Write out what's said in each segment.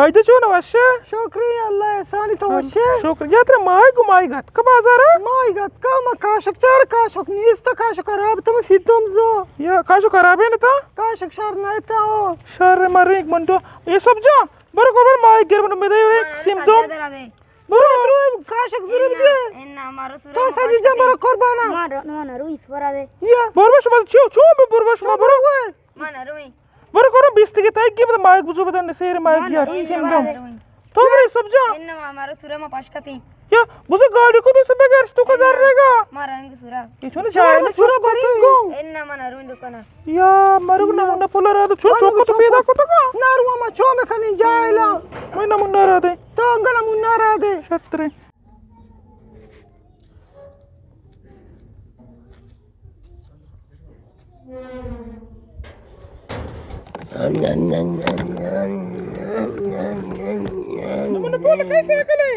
آئی تو چون وش ئے؟ شکر اللہ احسانی تو وش ئے؟ شکر۔ یا ترا ماہیگ، ماہیگ اتکا بازار ءَ؟ ماہیگ اتکا، ما کاشک چار، کاشک نیست، کاشک خراب تو سیدم زو۔ یا کاشک خراب ئے نہ تا؟ کاشک شر نہ تا او۔ شر مرے منڈو۔ اے سب جا، برو قربان ماہیگ گر منو میدے سیمدم۔ برو۔ درو کاشک ضرور دے۔ انا مارو سورا تو سجی جا برو قربانا۔ ما نہ روی سورا دے۔ یا۔ برو شما چو، چو برو شما برو۔ ما نہ روی۔ برو کرو بیست کی تائی کی بتا ماہیگ بزو بتا سیر ماہیگ یار سیمدم۔ تو برو سب جا۔ ان ما مارو سورا ما پاش کتی۔ یا بزو گاڑی کو تو سب بغیر تو کا زر رہے گا۔ ما رنگ سورا۔ یہ تو جائے سورا بری کو۔ ان ما نہ روی دکانا۔ یا مرگ نمونہ پولا را دے، چو چوکو تو پیدا کتگا۔ نارو ما چو مکنی جاہلا۔ میں نمونہ را دے۔ تو انگا نمونہ را دے۔ شرترے۔ نمونہ پول کئی سائیکل ئے؟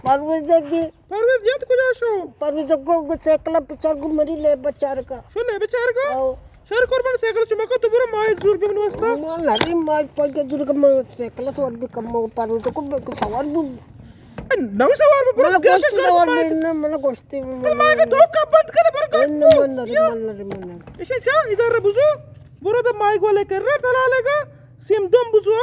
پرویز کی۔ پرویز جت کجا شو؟ پرویز کو سائیکل پچار کو مری لے بچار کا۔ شو لے بچار کا؟ او۔ شر قربان سائیکل چمکا تو برو ماہیگ زور بی من واسطہ۔ ما لگی ماہیگ پاگے زور کا ما سائیکل سوار بی کم پرویز کو سوار بی۔ نو سوار بی برو من گوشتی سوار بی نہ من گوشتی۔ ما تو کا بند کر برو۔ نہ من نہ من نہ من۔ ایشا چا ادھر بزو۔ برو دا ماہیگ والے کر رہا تلالے گا۔ سیمدم بزو۔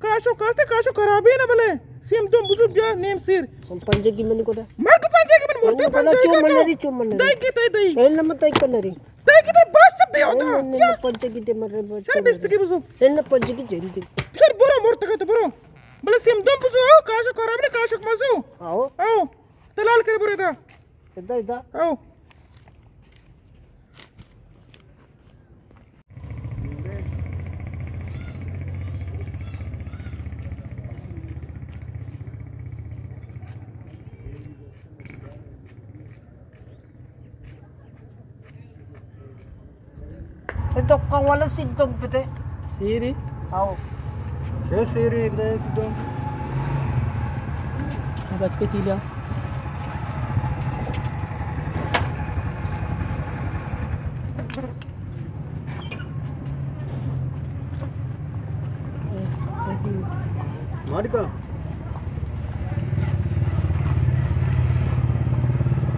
کاشو کاستے کاشو خرابی نہ بلے۔ سیمدم بزو بیا نیم سیر۔ ہم پنجگی منی کو دا۔ مر کو پنجگی من مرتا پنجگی چو من نری چو من نری۔ دائی کی تائی دائی۔ اے نہ مت تائی کنری۔ دائی کی تائی بس بیا دا۔ اے نہ پنجگی دے مر۔ شر بیست کی بزو۔ اے نہ پنجگی جلدی۔ شر برو مرتا تو برو۔ بلے سیمدم بزو کاشو خراب نہ کاشو مزو۔ آؤ۔ آؤ۔ تلال کر برو دا۔ ادا ادا۔ آؤ۔ اے دکان والا سیدم بدے۔ سیری؟ آؤ۔ اے سیری بدے سیدم۔ بچے چیلا۔ مارکا۔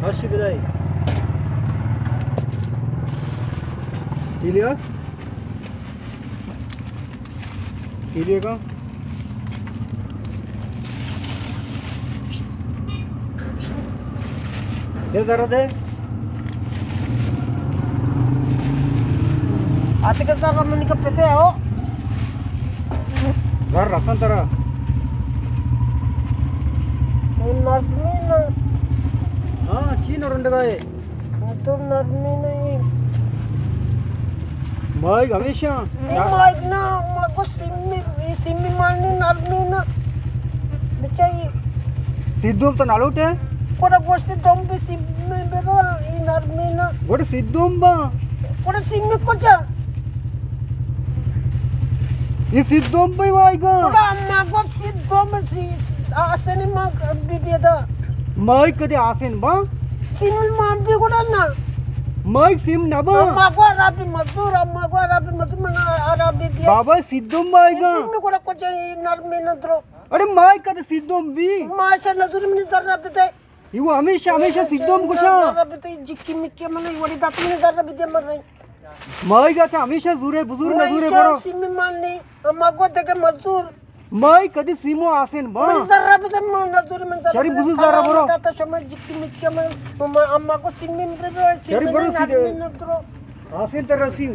ہاشی بدائی۔ چیلیا؟ چیلیا کا؟ دے ذرا دے۔ آتے کے سر منی کا پتے ہو۔ گھر رسن ترا۔ نرمی نہ۔ ہاں، چی نرنڈگا ہے؟ تو نرمی نہیں۔ ماہیگ ہمیشہ؟ نہیں، ماہیگ نہ، ما کو سیمی، سیمی مانی نرمی نہ۔ بچائی۔ سیدوم تو نہ لوٹے؟ کوڑا گوشتی دوم بھی سیمی ببا، ای نرمی نہ۔ گوڑا سیدوم با۔ کوڑا سیمی کجا؟ ای سیدوم بی ماہیگا۔ گڑا ما گوشت سیدوم سی، آسنی ما بی بی دا۔ ماہیگ کدی آسن با؟ سیمی ما بی گڑا نا۔ ماہیگ سیم نبا۔ ما گو عربی مزدور، ما گو عربی مزدور، من عربی بیا۔ بابا سیدوم ماہیگا۔ سیمی گڑا کجا نرمی ندرو۔ اڑے ماہیگ کدی سیدوم بی؟ ما شا نزور منی زر بدے۔ ایو ہمیشہ، ہمیشہ سیدوم کشا۔ زر بدے، جکی مکی من وڑی دات منی زر بدے مر رہی۔ ماہیگا چا ہمیشہ زورے بزور نہ زورے برو۔ سیمی مان نہیں، اما گو دگہ مزدور۔ ماہیگ کدی سیمو آسن با۔ منی زر بدے من نزور من زر۔ شری بزور زر برو۔ داتا شما جکی مکی من، اما گو سیمی بدے، شری برو سیدے۔ آسن تر رسیو۔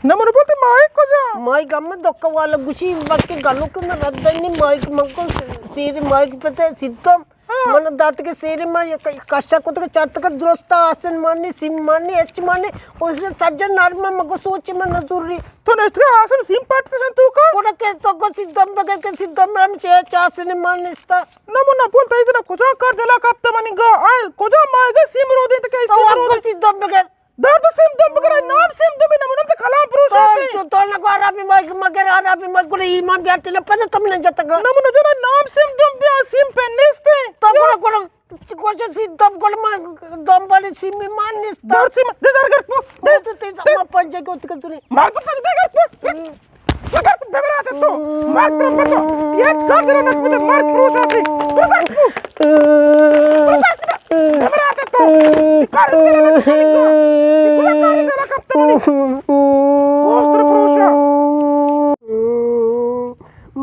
نہ من بولتے ماہیگ کجا؟ ماہیگ ہم دکہ والا گوشی، بلکہ گلو کہ من رد دینی ماہیگ من کو سیر ماہیگ پتے سیدوم۔ من داتگ سیر ما یک کشا کتگ چارتگ درست آسن مانی، سیم مانی، اچ مانی، اس سجن نرم مگو سوچ من نزوری۔ تو نشتگ آسن سیم پاٹ تشن تو کا؟ کوڑا کہ تو کو سیدم بگر کہ سیدم ہم چے چاسن مان نستا۔ نمونہ بول تئی دنا کجا کار دلا کپتا منی گا؟ آئے کجا مائے گا سیم رو دے تکے تو سیم رو کو دے۔ سیدم بگر۔ درد سیم دم بگر، نام سیم دم، نمونہ تے کلام پروش تو آتے۔ تو تو نہ کو عربی مائے مگر عربی مائے گڑے ایمان بیارتی نہ پتہ تم نے جتگا۔ نمونہ جنا نام سیم دم بیا سیم پہ نیستے۔ تو گڑا گڑا کوشش سی دم گل ما دم والی سی می مان نیست۔ دور سی ما، دے زر گر پو، دے۔ تو تے ما پنجے کو تک تنے۔ ما کو پنجے گر پو۔ گر پو ببرا تو۔ مار تر پتو۔ یہ کار در نک پتو مار پروشا تے۔ گر پو۔ ببرا تو۔ کار در نک پتو۔ کار در نک پتو۔ گوشت پروشا۔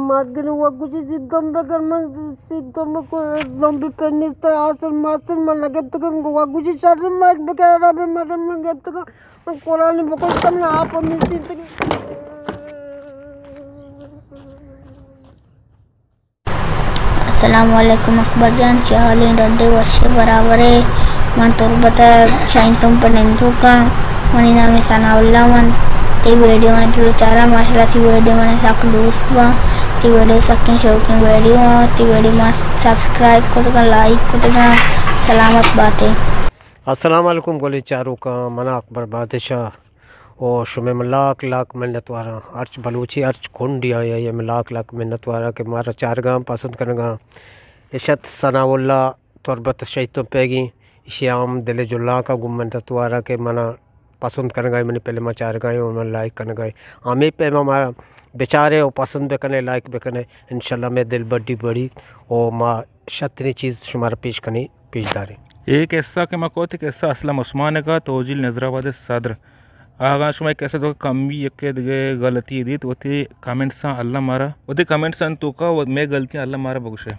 مردن وگوشی سیدم بگر من سیدم کو لمبی پنیستا آسر ماسر من نگپتگم وگوشی شر مک بگر رب مگر من گپتگم من قرآن بکشتم نہ آپ نیسیتگم۔ السلام علیکم اکبر جان، چے حال ایں؟ ڈڈے وشے برابرے؟ من تربت ءَ شاہین تمپ ءِ نندوک آں۔ منی نام ثناء اللہ اِنت۔ تئی ویڈیو آں چاراں، ماشاءاللہ تئی ویڈیو منا سک دوست باں۔ تئی ویڈیو سکیں شوقیں ویڈیو آں۔ تئی ویڈیو ما سبسکرائب کتگ آں، لائک کتگ آں۔ سلامت بات ئے۔ السلام علیکم گلیں چاروکاں، من اکبر بادشاہ۔ او شمئے من لاکھ لاکھ منت واراں، ہرچ بلوچے ہرچ کنڈے آں، آئی ءَ من لاکھ لاکھ منت واراں کہ مارا چارگاں پسند کنگاں۔ اشت ثناء اللہ تربت شاہین تمپ ءِ گی، ایشی ءَ ہم دل ءِ جھلانکاں گوں منت واراں کہ منا پسند کنگا ایں، منی فلم ءَ چارگا ایں و من لائک کنگا ایں۔ ہمے پیما ما بچارے و پسند بکنے، لائک بکنے، انشاءاللہ مئے دل بڈی بڑی و ما شتریں چیز شمارا پیش کنیں۔ پیش داریں۔ اے قصہ کہ ما کت، قصہ اسلم عثمان ءِ کا، توجیل نظر آباد ءِ صدر۔ اگاں شما اے قصہ تو کمی یکے دگہ غلطی دیت، وتی کمنٹس آں اللہ مارا، وتی کمنٹس آں تو کا، مئے غلطیاں اللہ مارا بگوشے۔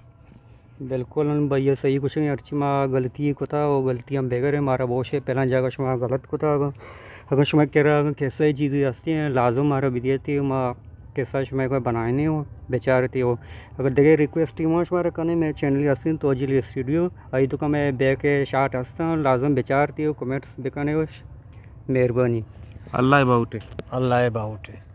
بالکل، ہن بھیا صحیح گوشے، ہرچی ما غلطی کتا، وہ غلطیاں بگر مارا بگوشے، پہلا جاگہ شما غلط کتا، اگاں اگاں شما کرا اگاں قصہ چیزے ہستی ہیں، لازم مارا بدیتی، ما قصہ شما کو بنائنے ہو، بچارتی ہو۔ اگر دگہ ریکویسٹ ما شما را کنے، مئے چینل ہستی توجیل اسٹوڈیو، آئی تو کا مئے بیک شاٹ ہستاں، لازم بچارتی ہو، کمنٹس بکنے ہو۔ مہربانی۔ اللہ باوٹے۔ اللہ باوٹے۔